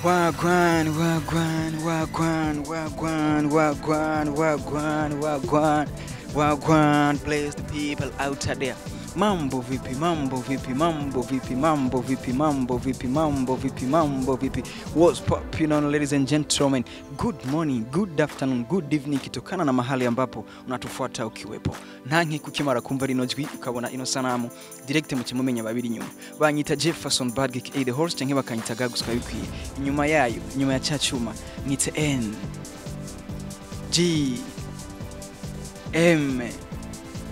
Wagwan, wagwan, wagwan, wagwan, wagwan, wagwan, wagwan, wagwan. Bless the people out there. Mambo vipi, mambo vipi, mambo vipi, mambo vipi, mambo vipi, mambo vipi, mambo vipi. What's popping on, ladies and gentlemen? Good morning, good afternoon, good evening, kitokana na mahali ambapo unatufuata ukiwepo. Nanke kukimara kumva rino jwi ukabona ino sanamu direct mu kimumenya babiri nyuma. Banyita Jefferson Badgek A the horse canke bakanyita Gagus bikwiye. Inyuma yayo, inyuma ya cacuma nitse N G M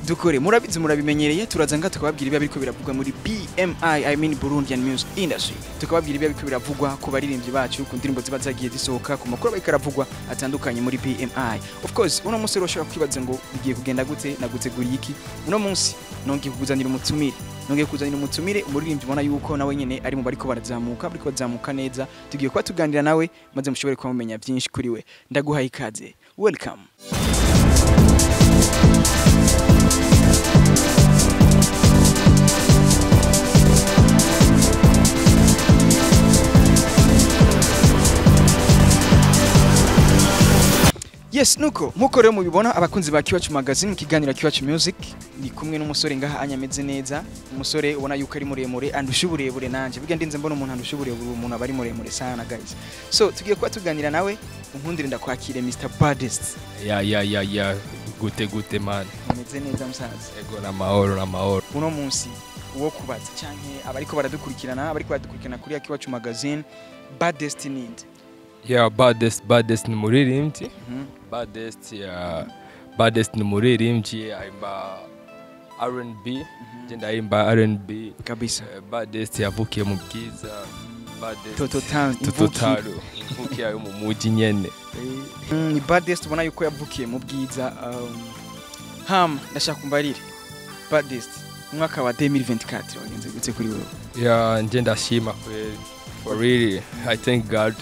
dukore. Murabizi, murabimenyereye, turaza nga tukababwira ibiba biriko biravugwa muri BMI, I mean Burundian Music Industry. Tukababwira ibiba biriko biravugwa ku baririmbyi bacu, ku ndirimbo ziba zagiye zisohoka, ku makuru bariko aravugwa atandukanye muri BMI. Of course, uno munsi rero ushobora kwibaza ngo bigiye kugenda gute, naguteguriye iki uno munsi? Nongeye kukuzanira umutumire, nongeye kuzanira umutumire, umuririmbyi ubona yuko nawe nyene ari mu bariko barazamuka, bariko bazamuka neza. Tugiye kuba tuganira nawe maze mushobore kuba mumenya byinshi kuri we. Ndaguhaye ikaze, welcome. Yes, nuko nkuko rero mubibona, abakunzi ba Kiwacu Magazine, mu kiganiro Kiwacu Music, ni kumwe n'umusore ngaha anyameze neza, umusore ubona yuko ari muremure, andusha uburebure nanje. Burya ndinze mbona umuntu andusha uburebure, umuntu aba ari muremure sana, guys. So tugiye kuba tuganira nawe, unkundire ndakwakire, Mr Baddest. Ya, gute gute, man? Umeze neza, musaza? Ego, n'amahoro, n'amahoro. Uno munsi uwo kubaza canke abariko baradukurikirana kuri Kiwacu Magazine, Baddest ninde? Ya, Baddest, Baddest ni muririmbyi. Baddest, ya, Baddest ni muririmbyi ayimba R&B, je ndayimba R&B. Kabisa. Baddest yavukiye mu Bwiza. Baddest Toto Town. Toto Town, imvukira yo mu muji nyene. Ni Baddest ubona yuko yavukiye mu Bwiza. Hama ndashaka kumbarire, Baddest, umwaka wa 2024 wagenze gute kuri wewe? Ya, nje ndashima kweli, for really I thank God.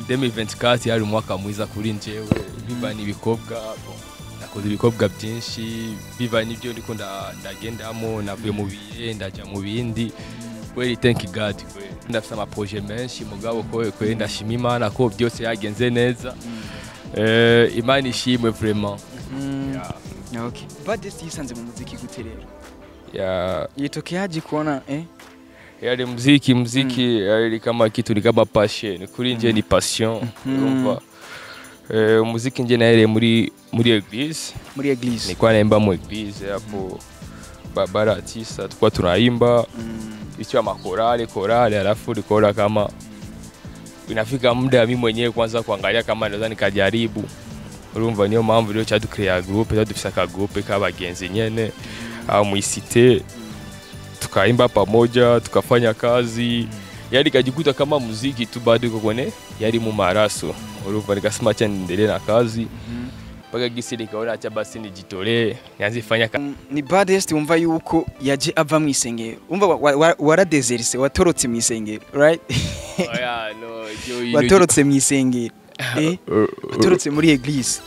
2024 yari umwaka mwiza kuri njyewe, bivanye ibikorwa. Bon, nakoze ibikorwa byinshi bivanye ibyo ndiko ndagendamo, navuye mu bihe ndaja mu bindi. Kweli thank God, kweli ndafise ama projets menshi, mugabo ko kweli ndashima Imana ko byose yagenze neza. Imana ishimwe vraiment. Yeah. Okay, Baddest yisanze mu muziki gute rero? Yeah. Yitokeaje kuona, eh? Yari muziki yari kama kitu, ni kama passion kuri nje, ni passion. Urumva, muziki nje nahereye muri église. Muri église. Nilikuwa naimba mu église hapo barabara tisa, tulikuwa tunaimba ikiwa makorale korale, alafu nikaona kama inafika muda mimi mwenyewe kwanza kuangalia kama naweza nikajaribu. Urumva, niyo mpamvu rero cyaducrea groupe, cyadufise aka groupe k'abagenzi nyene au muisite, tukaimba pamoja, tukafanya kazi. Yari kajikuta kama muziki tu bado iko kwenye, yari mu maraso. Urumva, nikasema acha niendelee na kazi mpaka gisi nikaona acha basi nijitolee nianze fanya Ni Baddest wumva yuko yaje ava mu isengero, umva waradezerise, watorotse mu isengero, right? Oya, no, ibyo Watorotse mu isengero, eh, watorotse muri église.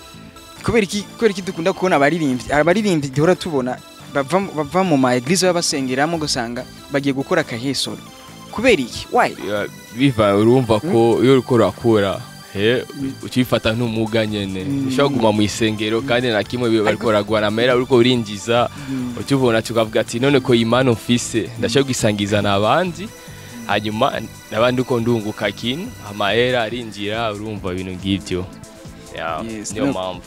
Kubera iki dukunda kubona abaririmbyi duhora tubona bava mu ma église baba basengeramo, ugasanga bagiye gukora akahesoro? Kubera iki? Why? Ya, biva urumva ko iyo uriko urakura, he ukifata nk'umuga nyene, ushobora kuguma mu isengero kandi na kimwe bariko baragwana amahera uriko urinjiza. Ukibona tukavuga ati none ko impano mfise ndashobora kugisangiza n'abandi, hanyuma n'abandi uko ndunguka kintu, amahera arinjira. Urumva, ibintu ng'ivyo. Ya, Yes, niyo no. mpamvu.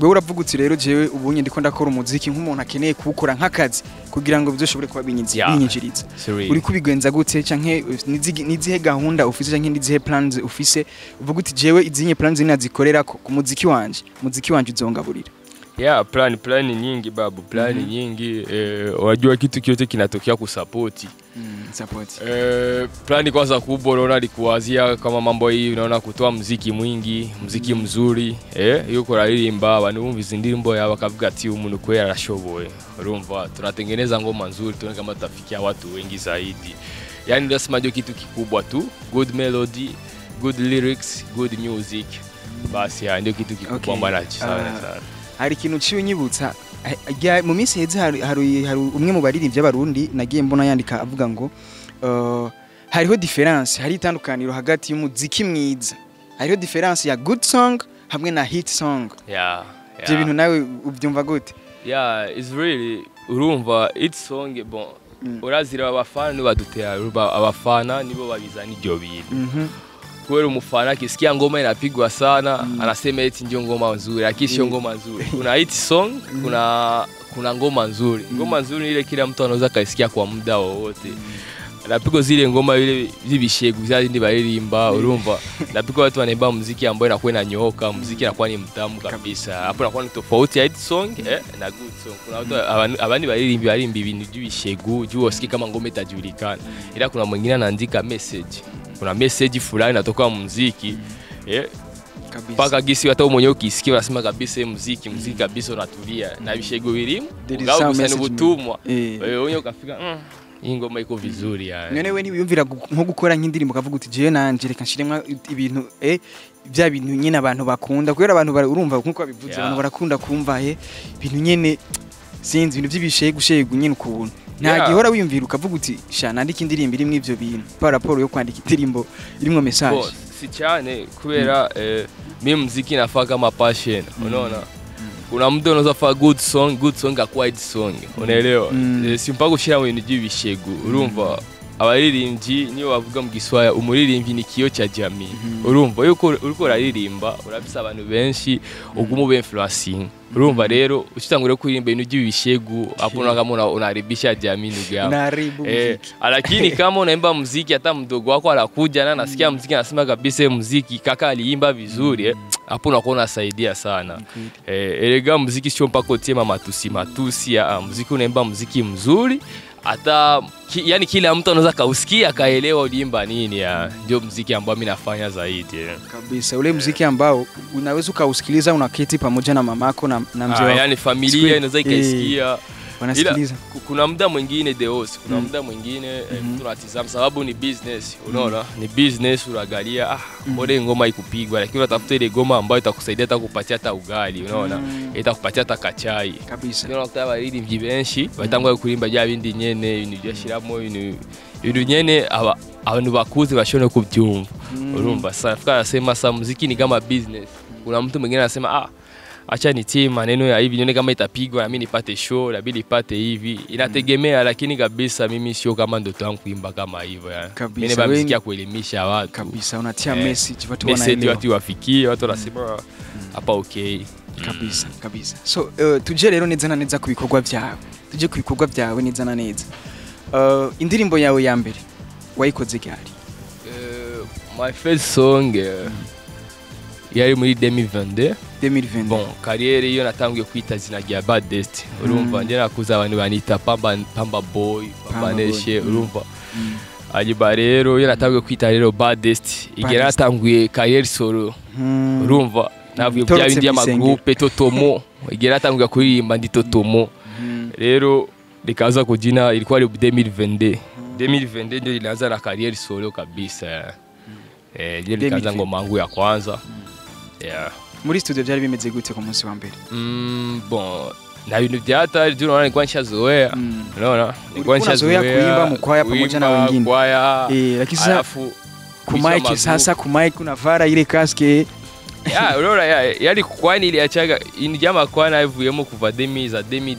Wewe uravuga uti rero jewe ubunye ndiko ndakora umuziki nk'umuntu akeneye kuwukora nk'akazi kugira ngo bizoshobore kuba binyinjiriza. Sorry. Uri kubigenza gute, canke nizihe gahunda ufise, canke nizihe plans ufise uvuga uti jewe izinye plans nazikorerako ku muziki wanje, muziki wanje uzongaburira? Yeah, plan nyingi babu, plan nyingi. Unajua kitu kyote kinatokea kusapoti. Support. Plani kwanza kubwa unaona ni kuwazia kama mambo hii, unaona, kutoa muziki mwingi, muziki mzuri, yuko uraririmba abantu bumvise indirimbo yawe bakavuga ati umuntu kweli arashoboye. Urumva, tunatengeneza ngoma nzuri, tuone kama tutafikia watu wengi zaidi. Yani nasema ndio kitu kikubwa tu, good melody, good lyrics, good music. Basi ya, ndio kitu kikubwa ambacho sana sana. Hari ikintu ciwe nyibutsa. Mu minsi iheze hari umwe mu baririmbyi b'Abarundi nagiye mbona yandika avuga ngo Hariho différence, hari itandukaniro hagati y'umuziki mwiza, hariho différence ya good song hamwe na hit song. Ibyo bintu nawe ubyumva gute? Yeah, it's really, urumva, hit song, bon, urazira abafana nibo badutera, abafana nibo babizana ibyo bintu. Kubera umufana akisikia ngoma inapigwa sana, anasema eti ndio ngoma nzuri, lakini sio ngoma nzuri. Kuna hit song, kuna ngoma nzuri. Ngoma nzuri ni ile kila mtu anaweza kaisikia kwa muda wowote. Napigwa zile ngoma ile zibishegu zindi baririmba, urumva, napigwa watu wanaimba muziki ambao inakuwa inanyooka, muziki inakuwa ni mtamu kabisa. Hapo inakuwa ni tofauti ya hit song na good song. Kuna watu abandi baririmba barimba ibintu by'ibishegu juu usikii kama ngoma itajulikana, ila kuna mwingine anaandika message, kuna message fulani inatoka mu muziki mpaka gisi hata wewe mwenyewe ukisikia unasema kabisa hii muziki kabisa unatulia na bishego birimo. There is Ugabo some gusa ni message. ubutumwa. Wewe wenyewe ukafika, hii ngoma iko vizuri yani. None we ntiwiyumvira nko gukora nk'indirimbo ukavuga uti jewe nanje reka nshiremwo ibintu, bya bintu nyine abantu bakunda, kubera abantu urumva nkuko babivuze, abantu barakunda kumva ibintu nyine, sinzi, ibintu by'ibishegu nyine ukuntu nta gihora wiyumvira ukavuga uti sha nandika indirimbo irimwo ivyo bintu par rapport yo kwandika indirimbo irimwo message? Bon, si cyane kubera mi muziki nafaa kama passion, unaona. Kuna mtu unaweza fa good song, good song akuwa hit song, unaelewa? Si mpaka ushira mu bintu by'ibishegu, urumva, abaririmbyi niyo bavuga mu Giswahili, umuririmbyi ni kioo cha jamii. Urumva yuko uriko uraririmba urafise abantu benshi uguma ube influencing. Urumva rero ukitangura kuririmba ibintu by'ibishegu, hapo kama unaharibisha jamii, ndugu yangu. Unaharibu muziki. Lakini kama unaimba muziki, hata mdogo wako anakuja na anasikia muziki anasema kabisa hii muziki kaka aliimba vizuri, hapo unakuwa unasaidia sana. Erega muziki sio mpaka utie matusi matusi ya muziki, unaimba muziki mzuri hata yani kila mtu anaweza kausikia akaelewa uliimba nini ya ndio muziki ambao mimi nafanya zaidi. Kabisa, ule muziki ambao unaweza ukausikiliza unaketi pamoja na mamako na mzee wako. Yani familia inaweza ikaisikia. Wanasikiliza. Ila, kuna muda mwingine Deos, kuna muda mwingine mtu unatizama sababu ni business, unaona? Ni business, unaangalia mbona ngoma ikupigwa, lakini unatafuta ile ngoma ambayo itakusaidia hata kupatia hata ugali, unaona? Itakupatia hata kachai. Ndio unakuta abaririmbyi benshi batangwa kurimba bya bindi nyene, ibintu byashiramo ibintu nyene abantu bakuze bashobora kubyumva. Urumva sasa fika anasema sa muziki ni kama business. Kuna mtu mwingine anasema acha nitie maneno ya hivi nione kama itapigwa na mimi nipate show, labidi nipate hivi. Inategemea, lakini kabisa mimi sio kama ndoto yangu kuimba kama hivyo yani. Mimi ni muziki ya kuelimisha watu. Kabisa, unatia message watu Message wanaelewa. watu wafikie, watu wanasema hapa okay. Kabisa kabisa. So tuje rero neza na neza ku bikorwa byawe, tuje ku bikorwa byawe neza na neza. Indirimbo yawe ya mbere wayikoze ryari? My first song yari muri 2022. 2020. Bon, carrière iyo natangiye kwita zina rya Baddest. Urumva nje nakuza abantu banita Pamba, Pamba Boy, Pamba Pamba Boy. Neshe, urumva. Hanyuma rero iyo natangiye kwita rero Baddest, igihe Baddest. natanguye carrière solo. Urumva navuye Torotse bya bindi mw'isengero. y'amagroupe Totomo, igihe natanguye kuririmba ndi Totomo. Rero likaanza kujina, ilikuwa ni 2022. 2022 ndio nilianza na carrière solo kabisa. Ndio nikaanza 2022. ngoma yangu ya kwanza. Yeah. Muri studio byari bimeze gute ku munsi wa mbere? Bon, na bintu byatari tu, unaona nilikuwa nishazoea. Unaona? Nilikuwa Ulikuwa unazoea kuimba mu kwaya pamoja na kuimba, wengine. Kwaya. Lakini sasa Alafu ku kuisha mic magroup. Sasa ku mic unavara ile casque. Ya, unaona ya, yari kwani iliachaga ibintu by'amakwaya nabivuyemo kuva 2000 za 2010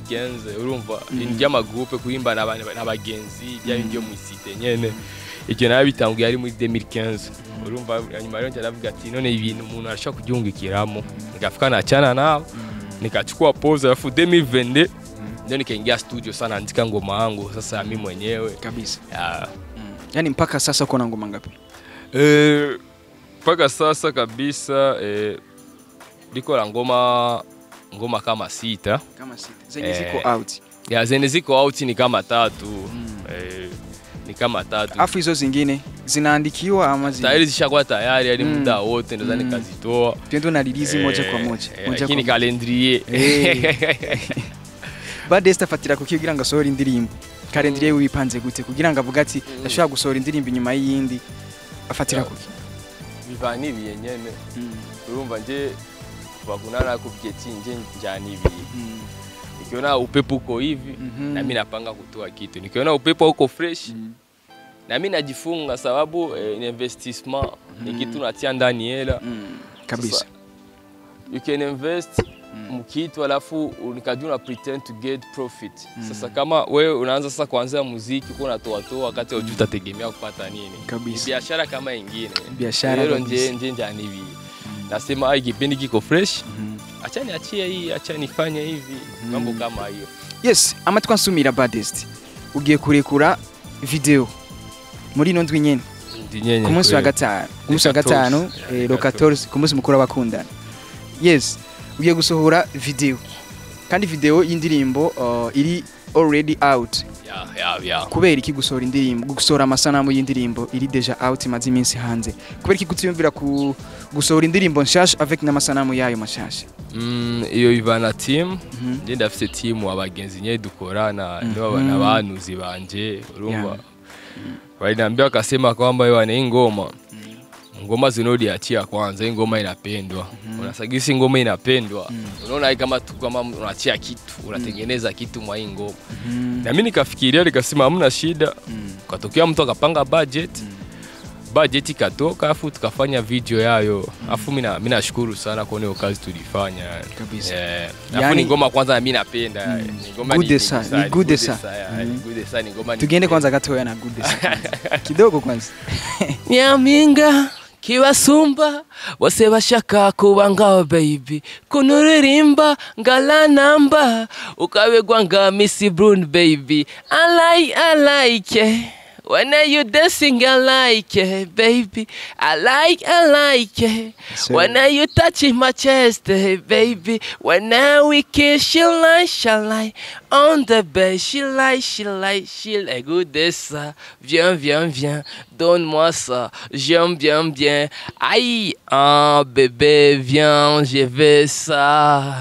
15, urumva, ibintu by'amagroupe kurimba n'abagenzi bya bindi byo mu cité nyene, ibyo nabitanguye ari muri 2015, urumva. Hanyuma rero ndavuga ati none ibintu umuntu arashobora kubyungukiramo, nikafika naachana nao, nikachukua pause, alafu 2022 ndio nikaingia studio sana andika ngoma yangu sasa mimi mwenyewe. Kabisa. Ya. Yani mpaka sasa uko na ngoma ngapi? Mpaka sasa kabisa liko la ngoma kama sita. Kama sita zenye ziko out. Ya, zenye ziko out ni kama tatu. Ni kama tatu. Afu hizo zingine zinaandikiwa ama Tayari zishakuwa tayari, yani muda wote ndo nikazitoa. Twende na release moja kwa moja. Moja Lakini kwa moja. calendrier. Baddest afatira kuki kugira ngo asohore indirimbo? Calendrier wipanze gute kugira ngo avuge ati ndashobora gusohora indirimbo inyuma y'iyindi? Afatira kuki? Bivana ibihe nyene. Urumva nje kuva nakubwiye ati nje njana ibihe. Nikiona upepo uko hivi, na mimi napanga kutoa kitu. Nikiona upepo uko fresh, Na mimi najifunga sababu ni investissement, ni kitu natia ndani hela. Kabisa. Sasa, you can invest mkitu alafu unikajua una pretend to get profit. Sasa kama wewe unaanza sasa kuanza muziki uko unatoa toa wakati hujui utategemea kupata nini. Kabisa. Ni biashara kama ingine. Biashara Rero kabisa. nje nje nibi. Nasema ai kipindi kiko fresh. Acha niachie hii, acha nifanye hivi, mambo kama hiyo. Yes, amatwi ansumira, Baddest ugiye kurekura video muri ino ndwi nyene. Ndi nyenye Ku munsi wa kweli. gatanu, ku munsi wa Le 14. gatanu. Yeah, Le 14, ku munsi mukuru w'abakundana. Yes, ugiye gusohora video kandi video y'indirimbo iri already out. Yeah. Kubera iki gusohora indirimbo, gusohora amasanamu y'indirimbo iri déjà out, imaze iminsi hanze? Kubera iki kutiyumvira ku gusohora indirimbo nshasha avec n'amasanamu yayo mashasha? Iyo ivana team. Nje ndafise team, abagenzi nye dukorana, nibo n'abanuzi banje, urumva. Waliniambia wakasema kwamba bwana, hii ngoma, ngoma zinodiachia kwanza, hii ngoma inapendwa. Unasagisi ngoma inapendwa, unaona hii kama tu kama unaachia kitu, unatengeneza kitu mwa hii ngoma. Na mimi nikafikiria, nikasema hamna shida. Katokea mtu akapanga budget, budget ikatoka, afu tukafanya video yayo, afu mimi nashukuru sana kwa hiyo kazi tulifanya. Kabisa. Afu ni ngoma kwanza mimi napenda, ni ngoma Good sa, ni good sa. Ni good sa, ni ngoma Tugende kwanza gatoya na good sa kidogo kwanza. Nyampinga kibasumba bose bashaka kuba ngaho baby, kunuririmba ngala namba ukabegwa nga Miss Brune baby. I like it when you dancing, I like it baby, I like it Sir. when you touching my chest baby, when we kiss, she like on the bed, she like she like she like good ça. Viens, viens, viens, donne-moi ça, j'aime bien bien, aïe, ah bébé, viens, je veux ça,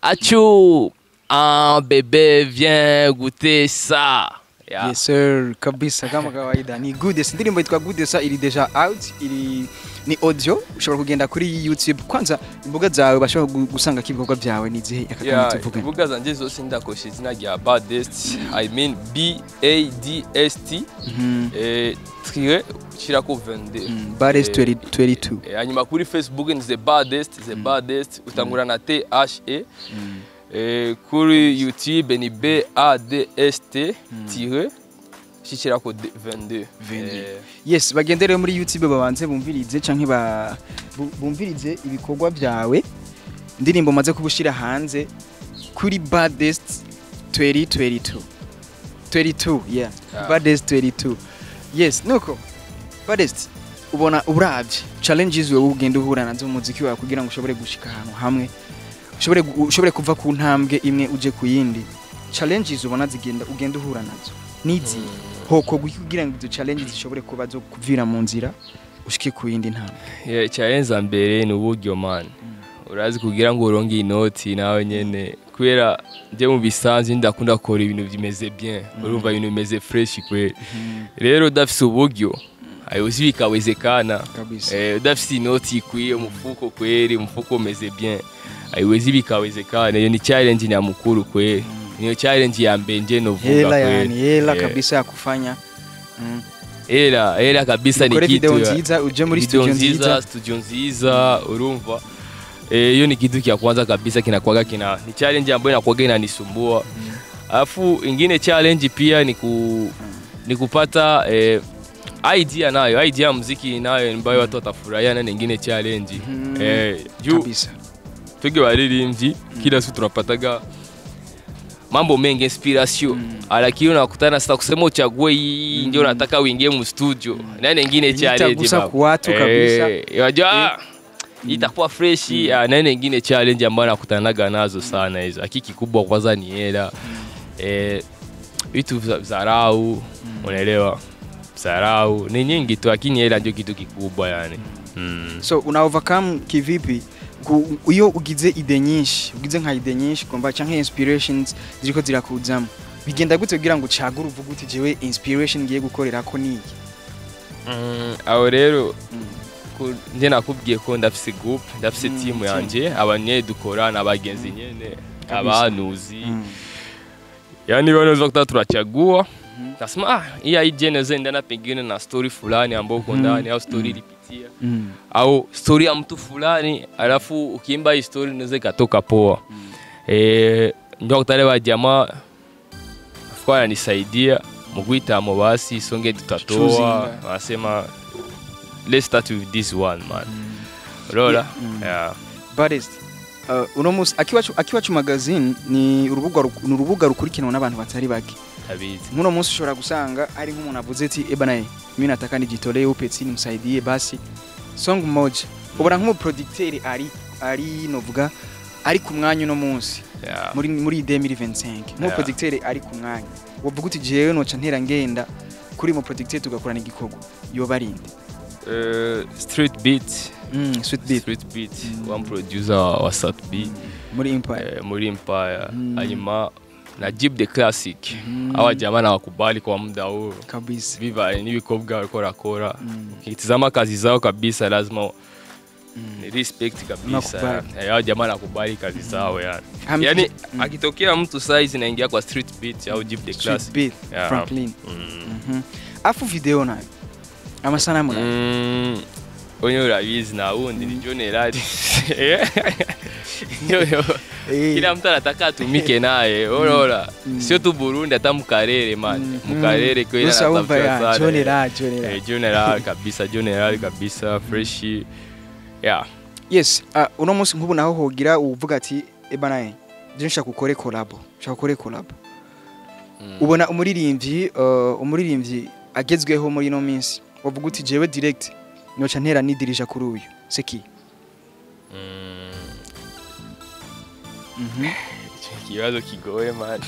achou, ah bébé, viens goûter ça. Yeah. Yes sir, kabisa, kama kawaida ni good. Indirimbo yitwa Good sa, iri déjà out, iri ni audio, ushobora kugenda kuri YouTube. Kwanza imbuga zawe bashobora gusanga ko ibikorwa byawe ni zihe akakanya tuvugana? Imbuga zanje zose ndakoresha izina rya Baddest, I mean Baddest, tiret shirako 22. Baddest 22. Hanyuma kuri Facebook ni The Baddest, The Baddest utangura na T H E. Kuri YouTube ni Baddest tiret shishirako 22. 22. Yes, bagende rero muri YouTube babanze bumvirize canke bumvirize ibikorwa byawe, indirimbo maze kubushira hanze kuri Baddest 2022 22, yeah. Baddest 22, yes. Nuko Baddest, ubona uravye challenges wewe ugenda uhura nazo mu muziki wawe kugira ngo ushobore gushika ahantu hamwe, ushobore kuva ku ntambwe imwe uje ku yindi, challenges ubona zigenda ugenda uhura nazo nizi hoko kugira ngo izo challenges zishobore kuba zo kuvira mu nzira ushike ku yindi ntambwe? Yeah, challenge za mbere ni uburyo man. Urazi kugira ngo uronke inoti nawe nyene, kubera nje mu bisanzwe ndakunda gukora ibintu bimeze bien, urumva, ibintu bimeze fresh kweli. Rero udafise uburyo ayo bikawezekana. Kabisa. Udafise inoti ikwiye umufuko kweli, umufuko umeze bien, haiwezi bikawezekana. Iyo ni challenge nyamukuru kweli, niyo challenge ya mbere nje novuga Hela. kweli. Yani hela kabisa ya kufanya. Hela, hela kabisa ni Ukore kitu video nziza, uje muri video studio nziza. Studio nziza, urumva. Hiyo ni kitu kia kwanza kabisa kinakuwaga kina ni challenge ambayo inakuwaga inanisumbua. Alafu ingine challenge pia ni kupata idea, nayo idea ya muziki nayo ambayo watu watafurahia, na nyingine challenge juu twebwe baririmbyi kila siku tunapataga mambo mengi, inspiration, lakini unakutana sasa kusema uchague hii ndio unataka uingie mu studio, na nyingine challenge Itagusa baba. ku watu kabisa. Unajua itakuwa fresh. Na nyingine challenge ambayo nakutanaga nazo sana hizo, lakini kikubwa kwanza ni hela, vitu vya dharau, unaelewa, dharau ni nyingi tu, lakini hela ndio kitu kikubwa yani. So una overcome kivipi iyo ugize idée nyinshi, ugize nka idée nyinshi kumva canke inspirations ziriko zirakuzamo, bigenda gute kugira ngo ucagure uvuge uti jewe inspiration ngiye gukorerako niyi? Aho rero nje nakubwiye ko ndafise group, ndafise team team. yanje, abanye dukorana, abagenzi nyene, Kabisa. abanuzi, yani wanaweza kuta tunachagua Nasema ah, hii idea inaweza endana pengine na story fulani ambayo uko ndani au story ilipitia au story ya mtu fulani, alafu ukiimba hii story inaweza ikatoka poa. Ndio kutale wa jamaa afuka ananisaidia mukuitamo, basi songe tutatoa, Choosing. wanasema let's start with this one, man. Unaona? Yeah. Baddest, uno musi Akiwacu Magazine ni urubuga ni urubuga rukurikiranwa n'abantu batari bake. Tabizi. Muno munsi ushobora gusanga ari nk'umuntu avuze ati: "Eba naye mimi nataka nijitolee upetsi nimsaidie basi song moja." Ubona nk'umuproducteur ari novuga ari ku mwanya uno munsi muri 2025, nk'umuproducteur ari ku mwanya, wovuga uti: "Jewe noca ntera ngenda kuri mu producteur tugakorana igikorwa," yoba ari nde? Street Beat. Sweet Beat. Street Beat, one producer wa Sat B muri Empire. Muri Empire. Hanyuma na Jeep the Classic. Hawa jamaa nawakubali kwa muda huo. Kabisa. Viva n'ibikorwa bariko barakora, ukitizama kazi zao kabisa lazima ni respect kabisa. Nakubali. Hawa jamaa nakubali kazi zao yani. Yani akitokea mtu size naingia kwa Street Beat au Jeep the Street Classic. Beat. Yeah. Franklin. Afu video nayo, amasanamu nayo? Onye urabizi na wundi ni John Eladi. Kila mtu anataka atumike naye, unaona, sio tu Burundi, hata mukarere man, mukarere kweli Gusa wumva anatafutwa ya sana. John Elad, John Elad. John Elad kabisa, John Elad kabisa, fresh, yeah. Yes, uno munsi nk'ubu naho hogira uvuga ati: "Eba naye je nshaka ukore collabo, nshaka ukore collabo." Ubona umuririmbyi agezweho muri ino minsi wavuga uti: "Jewe direct noca ntera nidirija kuri uyu seki"? Ikibazo kigoye man.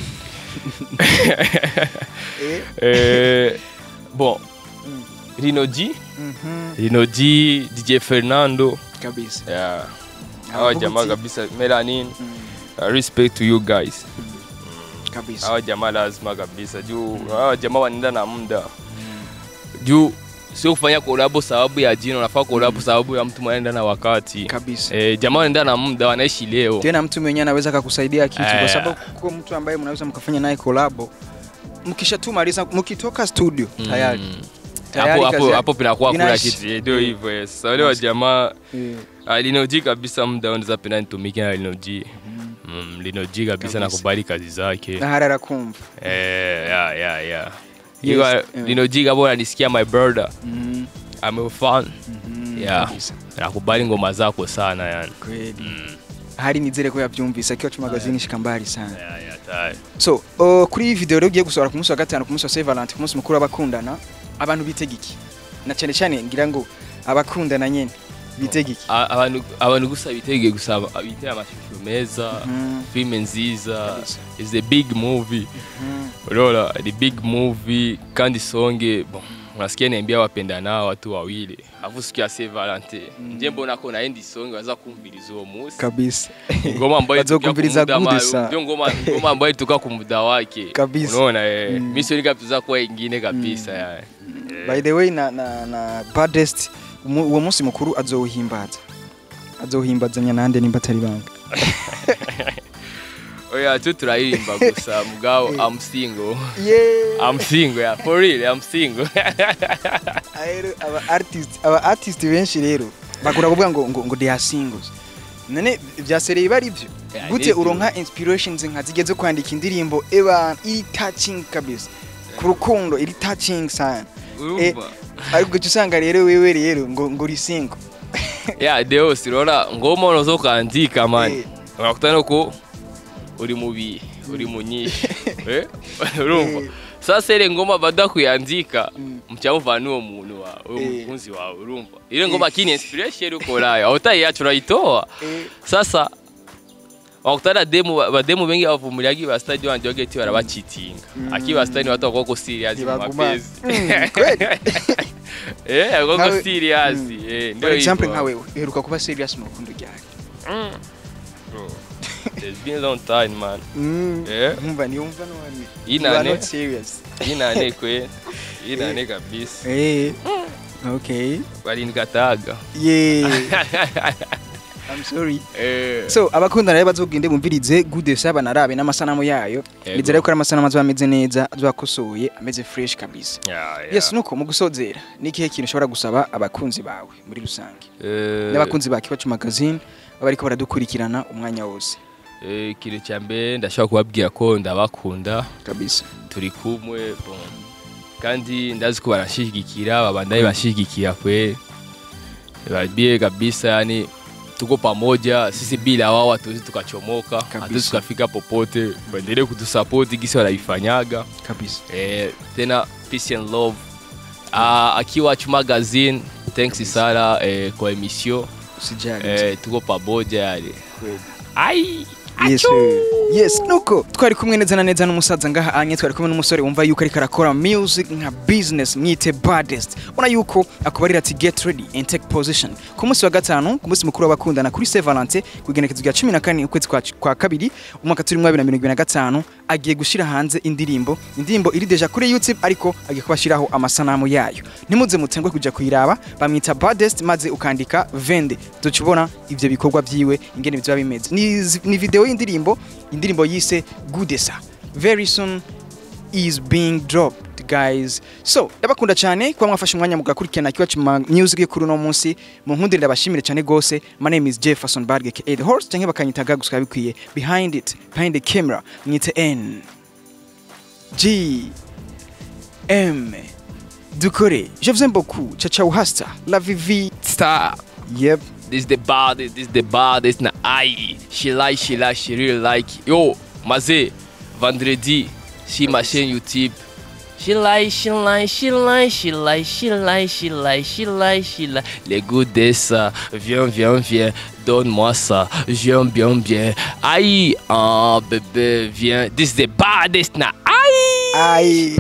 Bon, Rino G. Rino G, DJ Fernando. Kabisa. Yeah, hawa Abavuga jamaa kabisa, Melanin. Respect to you guys. Kabisa. Hawa jamaa lazima kabisa, juu hawa jamaa wanaenda na muda, juu sio kufanya kolabo sababu ya jina, unafaa kolabo sababu ya mtu mwanaenda na wakati. Kabisa. Jamaa wanaenda na muda, wanaishi leo. Tena mtu mwenyewe anaweza akakusaidia kitu kwa Eh. sababu kwa mtu ambaye mnaweza mkafanya naye collabo, mkishatumaliza, mkitoka studio tayari tayari Hapo kazi hapo yake hapo pinakuwa kuna inaisha. kitu. Ndio hivyo. Sasa wale wa jamaa, Lino G kabisa, muda unaweza penda nitumike na Lino G. Lino G kabisa, Kabisa. nakubali kazi zake. Na hari arakumva. Yeah. Yes, Iwa, Lino G kama unanisikia, my brother, I'm a fan. Yeah. Kabisa. Nakubali ngoma zako sana yani. Kweli. Hari nizere ko yabyumvise. Akiwacu Magazine ishika mbali sana. Yeah, tayari. So kuri iyi video rero ugiye gusohora ku munsi wa gatanu, ku munsi wa Saint Valentin, ku munsi mukuru w'abakundana, abantu bitega iki? Na cyane cyane ngira ngo abakundana nyene bitega iki? Abantu gusa bitege gusa bitege amashusho meza, filme nziza. Kabisa. Is a big movie. Unaona, ni big movie kandi songe bon, unasikia niambia wapendanao watu wawili, alafu siku ya Saint Valentin nje mbona ko naendi songe waza kumviriza uwo munsi. Kabisa. Ngoma ambayo ilitokea Bazokumviriza ku muda good maalum. sana. Ndio ngoma ambayo ilitoka ku muda wake. Kabisa. Unaona, mimi sioni kabisa kwa ingine kabisa yani. By the way, na Baddest uwo munsi mukuru azowuhimbaza, azohimbazanya nande nimba atari banga? Oya, tu turaririmba gusa, mugabo I'm single. Yeah. I'm single, yeah, for real, I'm single. Rero aba artist benshi rero bakunda kuvuga ngo they are singles. None vyasereye bari byo? Yeah, gute nivyo. uronka inspirations nka zigeze kwandika indirimbo eba iri touching kabisa ku rukundo, iri touching sana? Urumva? Ariko ugaca usanga rero wewe rero ngo uri single. Yeah, Deus, unaona ngoma unaweza ukaandika man. Unakutana uko uri mubi, uri munyishi. Urumva? Sasa ile ngoma baada ya kuiandika mchamva nuo muntu wawe, umukunzi wawe, urumva? Ile ngoma kini inspiration uko nayo, hautaiacha, unaitoa. Sasa wakutana demu, bademu bengi bavumiliagi ba stadi wanje wageti barabachitinga. Akiba stadi watu wako serious mu Ntibagumana. mapenzi. Kweli. Wako serious. Ndio For example, hivyo. nkawe uheruka kuba serious mu rukundo ryari? Bro, it's been a long time, man. Nkumva niyumva none Inane. you are not serious. Inane kwe. Inane kabisa. Okay. Walinikataga. Yeah. I'm sorry. So abakundana rero bazogende bumvirize Good Saba, narabe n'amasanamu yayo. Yego. Nizere ko ari amasanamu azoba ameze neza, azoba akosoye, ameze fresh kabisa. Yeah. Yes, nuko mu gusozera, ni ikihe kintu ushobora gusaba abakunzi bawe muri rusange n'abakunzi ba Kiwacu Magazine baba bariko baradukurikirana umwanya wose? Ikintu cya mbere ndashobora kubabwira ko ndabakunda. Kabisa. Turi kumwe, bon, kandi ndazi ko barashigikira, babandaye bashigikira kwe babie kabisa. Yani tuko pamoja sisi, bila wao hatuwezi tukachomoka, hatuwezi tukafika popote. Baendelee kutusapoti gisi wanaifanyaga. Kabisa. Tena peace and love. Akiwacu Magazine, thanks sana kwa emission. Usijali. Tuko pamoja yani. Kweli. Ai. Yes, sir. Yes, nuko twari kumwe neza na neza n'umusaza ngaha anye, twari kumwe n'umusore wumva yuko ariko arakora music nka business, mwite Baddest. Ubona yuko akubarira ati get ready and take position ku munsi wa gatanu, ku munsi mukuru w'abakundana, kuri Saint Valentin, ku igenekerezo rya 14 ukwezi kwa kabiri umwaka turimo wa 2025, agiye gushira hanze indirimbo. Indirimbo iri déjà kuri YouTube, ariko agiye kubashiraho amasanamu yayo. Ntimuze mutengwe kuja kuyiraba. Bamwita Baddest, maze ukandika vende ducubona ivyo bikorwa vyiwe ingene bizoba bimeze. Ni video y'indirimbo, indirimbo yise Gudesa, very soon is being dropped, guys. So ndabakunda cyane kuba mwafashe umwanya mugakurikirana Kiwacu Music yo kuri uno munsi. Mu nkundire ndabashimire cyane gose. My name is Jefferson Barge aka The Horse, cyangwa bakanyita gusa bikwiye. Behind it, behind the camera, mwite N G M Dukore. Je vous aime beaucoup. Ciao ciao, hasta la vivi. Star. Yep. This the baddest, this the baddest na ai. She like, she like, she really like. Yo, maze, vendredi, sur ma chaîne YouTube. She like, she like, she like, she like, she like, she like, she like, she like. Les goûts de ça, viens, viens, viens, donne-moi ça, viens, bien, bien. Aïe, ah, bébé, viens. This the baddest na ai. Ai.